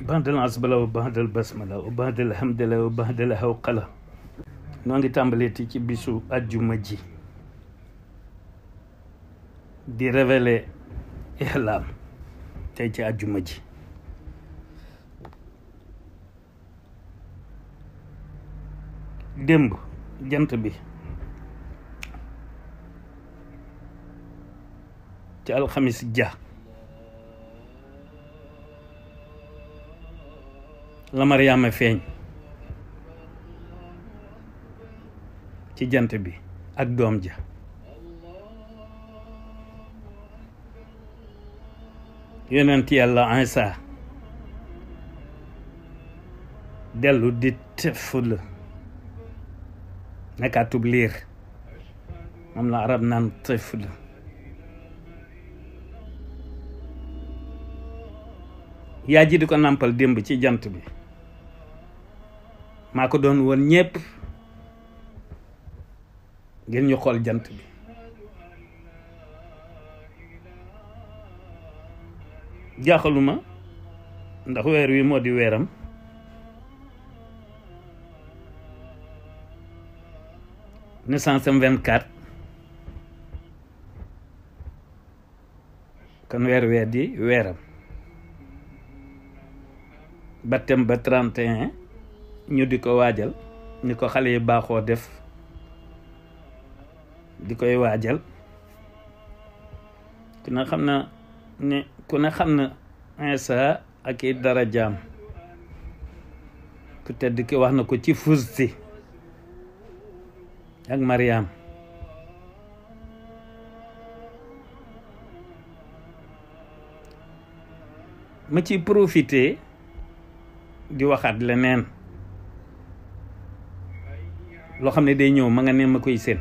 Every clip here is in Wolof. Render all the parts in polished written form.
بعد العزبلة وبعد البسملة وبعد الحمدلله وبعد الهوقلة noo ngi tàmbaleeti ci bisu àjjuma ji di révéler ihlaam tey ci àjjuma ji démb jant bi ci alxamis ja la Mariama feeñ ci jant bi ak doom ja yonent yàlla Isa dellu di teful nekkaatub liir moom la arab naan teful yaa ji di ko nàmpal démb ci jant bi maa ko doon woon ñépp ngeen ñu xool jant bi jaaxaluma ndax weer wi moo di weeram naissance am 24 kon weer weer di weeram baptême ba 31 ñu di ko waajal ni ko xale yi baaxoo def di koy waajal ku ne xam na Isa ak i darajaam ku tedd ki wax na ko ci fusti ak Mariam ma ci profité di waxaat leneen loo xam ne day ñëw ma nga ne ma koy seen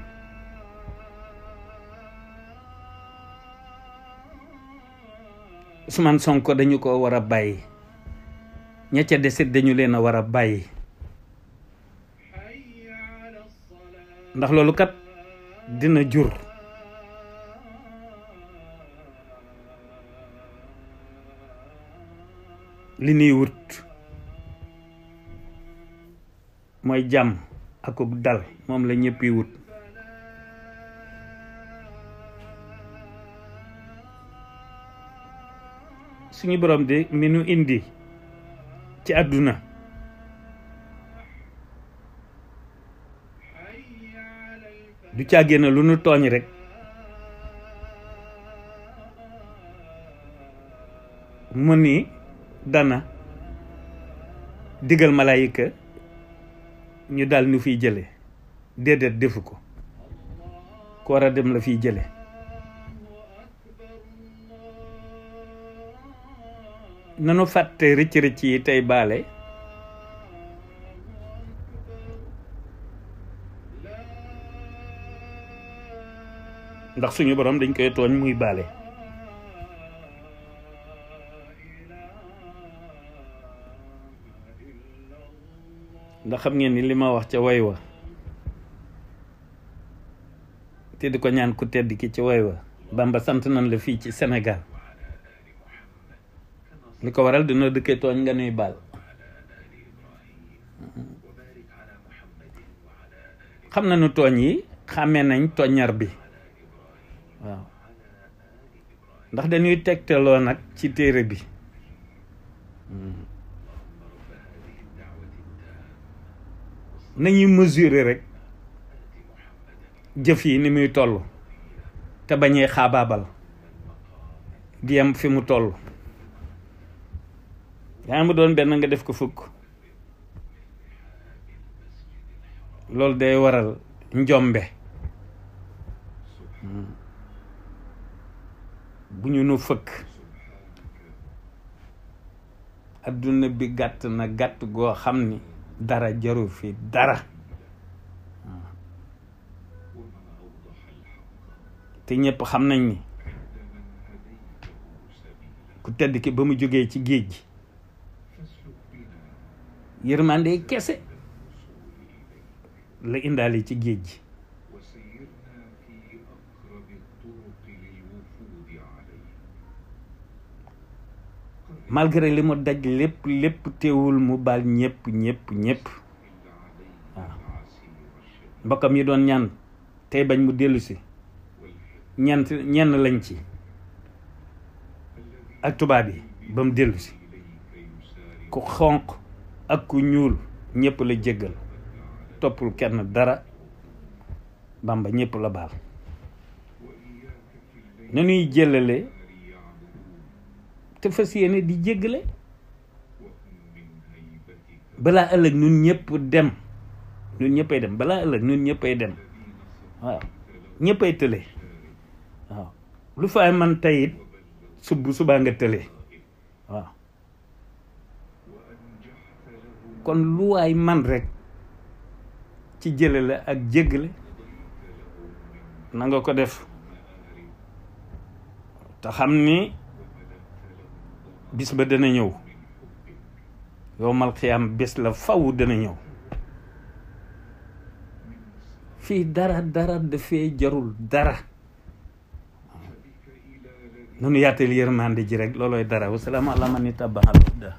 Ousmane Sonko dañu ko war a bàyyi ña ca desit dañu leen a war a bàyyi ndax loolu kat dina jur li ñuy wut mooy jàmm akub dal moom la ñëpp yi wut suñu borom de mi nu indi ci àdduna du càggee na lu nu tooñ rek mu ni dana digal malaayika ñu dal nu fiy jële déedéet defu ko ku war a dem la fiy jële nanu fàtte rëcc-rëcc yi tey baale ndax suñu borom dañ koy tooñ muy baale ndax xam ngeen ni li ma wax ca way wa te di ko ñaan ku tedd ki ci way wa Bamba sant nañ la fii ci Sénégal li ko waral dina dëkkee tooñ nga nuy baal xam nañu tooñ yi xàmmee nañ tooñar bi waaw ndax dañuy tegtaloo nag ci téere bi nañuy mesurer rek jëf yi ni muy toll te bañee xaabaabal di yem fi mu toll yaa mu doon benn nga def ko fukk loolu day waral njombe bu ñu nu fëkk adduna bi gàtt na gàtt goo xam ni dara jaru fi dara te ñëpp xam nañ ni ku tedd ki ba mu jógee ci géej gi yërmande kese la indaale ci géej gi malgré li mu daj lépp teewul mu baal ñëpp waaw mbokkam yi doon ñaan tey bañ mu dellu si ñenn lañ ci ak tubaab yi ba mu dellu si ku xonq ak ku ñuul ñëpp la jéggal toppul kenn dara Bamba ñëpp la baal na ñuy jëlale te fas yéene di jéggale balaa ëllëg ñun ñëppay dem balaa ëllëg ñun ñëppay dem waaw ñëppay tële waaw lu fay man tayit subaa nga tële waaw kon lu waay man rek ci jëlale ak jéggale na nga ko def te xam ni bis ba dana ñëw yowmal xiyaam bés la faw dana ñëw fii dara dafee jarul dara nanu yaatal yërmande ji rek loolooy dara wasalaama ala man ittabaal huda